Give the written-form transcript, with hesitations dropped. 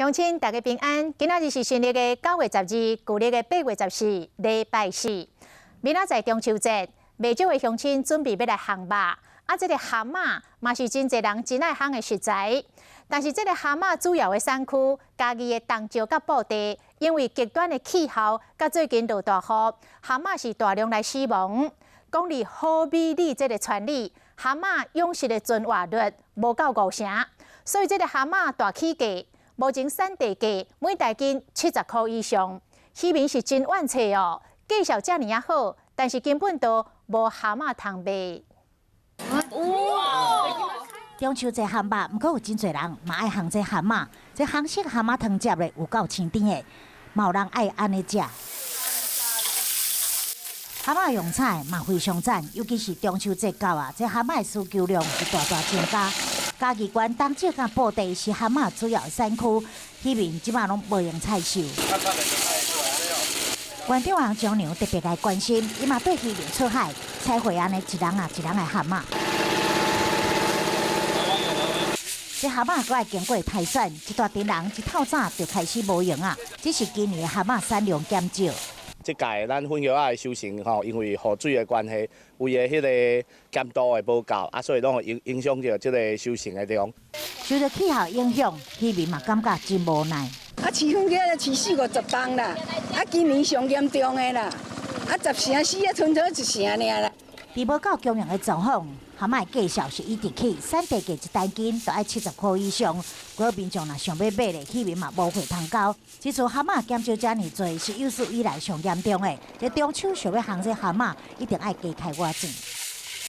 鄉親大家平安，今仔日是新曆的9月12，舊曆的8月14，禮拜四。明仔載中秋節，袂少的鄉親準備欲來烘肉。啊，這个蚶仔嘛是真濟人真愛烘的食材。但是這个蚶仔主要的產區，嘉義的東石佮布袋，因為極端的氣候，佮最近落大雨，蚶仔是大量來死亡。講佇好美里這个村里，蚶仔養殖的存活率無夠五成，所以這个蚶仔大起價。目前產地價每大斤70箍以上，漁民是真怨氣哦。價數遮爾仔好，但是根本都無蚶仔通賣。哇！中秋節烘肉，毋過有真濟人嘛愛烘這蚶仔。這烘熟蚶仔湯汁咧有夠清甜的，嘛有人愛按呢食。蚶仔用採嘛非常讚，尤其是中秋節到啊，這蚶仔的需求量是大大增加。嘉義縣東石佮布袋是蚶仔主要的產區，漁民這擺攏無閒採收。縣長王章良特別來關心，伊嘛綴漁民出海採回按呢一籠仔一籠的蚶仔。這蚶仔閣愛經過篩選，一大群人一透早就開始無閒啊。只是今年蚶仔產量減少。這屆咱粉蚶仔的收成吼，因為雨水的關係，為的彼个鹹度會無夠，啊，所以攏會影響著這个收成的量。受著氣候影響，漁民嘛感覺真無奈。啊，飼粉蚶仔飼四五十冬啦，啊，今年上嚴重的啦，啊，10成死啊，賰做一成爾啦。佇無夠供應的狀況，蚶仔的價數是一直起，產地價一公斤都愛70箍以上。閣民眾若想欲買咧，漁民嘛無貨通交。這次蚶仔減少遮爾濟，是有史以來上嚴重的。這中秋想欲烘這蚶仔，一定愛加開倚錢。